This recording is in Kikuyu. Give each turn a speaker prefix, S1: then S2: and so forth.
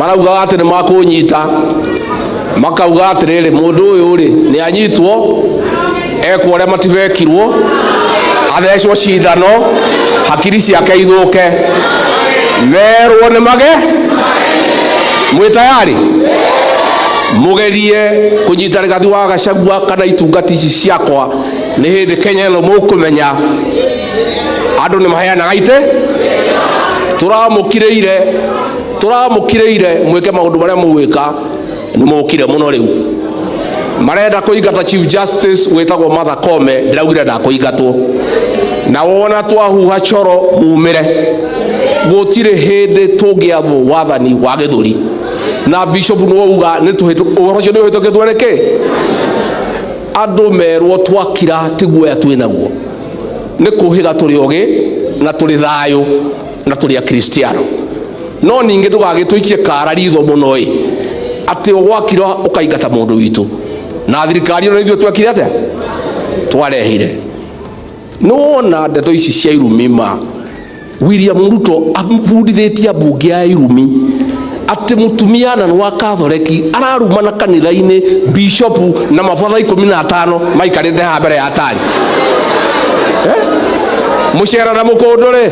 S1: Maraugaga atĩ nĩ makũnyita, makauga atĩrĩrĩ, mũndũ ũyũ rĩ nĩ anyitwo, ekwo ũrĩa matibekirwo, athecwo cindano, hakiri ciake ithũke, merwo nĩ mage. Mwĩ tayari mugerie kunyita Rigathi wa Gachagua kana itungati ici ciakwa? Nĩ hĩndĩ Kenya ĩno mũkũmenya andũ nĩ maheanaga ite. Tũramũkirĩire, tũramũkirĩire mwĩke maũndũ marĩa mũgwĩka, nĩ mũkire mũno. Rĩu marenda kũingata Chief Justice wĩtagwo Martha Koome. Ndĩraugire ndakũingatwo, na wona twahuha coro mumĩre. Gũtirĩ hĩndĩ tũngĩathwo wathani wa gĩthũri na bishop nĩwe uga nĩ ũhoro ũcio nĩ ũhĩtũkĩtwo. Nĩkĩ andũ merwo twakira ti guoya twĩ naguo, nĩ kũhĩga tũrĩ ogĩ na tũrĩ thayũ na tũrĩ akristiano. No ningĩ ndũgagĩtũikie kara ritho mũno ĩ, atĩ ũgwakira ũkaingata mũndũ witũ na thirikari ĩno ithuĩ twekire atĩa twarehire. Nĩ wona ndeto ici cia irumi ma William Ruto abundithĩtie ambunge a irumi, atĩ mũtumia na nĩ wa Katholeki ararumana kanitha-inĩ, bishopu na mabatha 15 maikarĩte haha mbere ya tari, eh? Mũcera na mũkũndũ rĩ.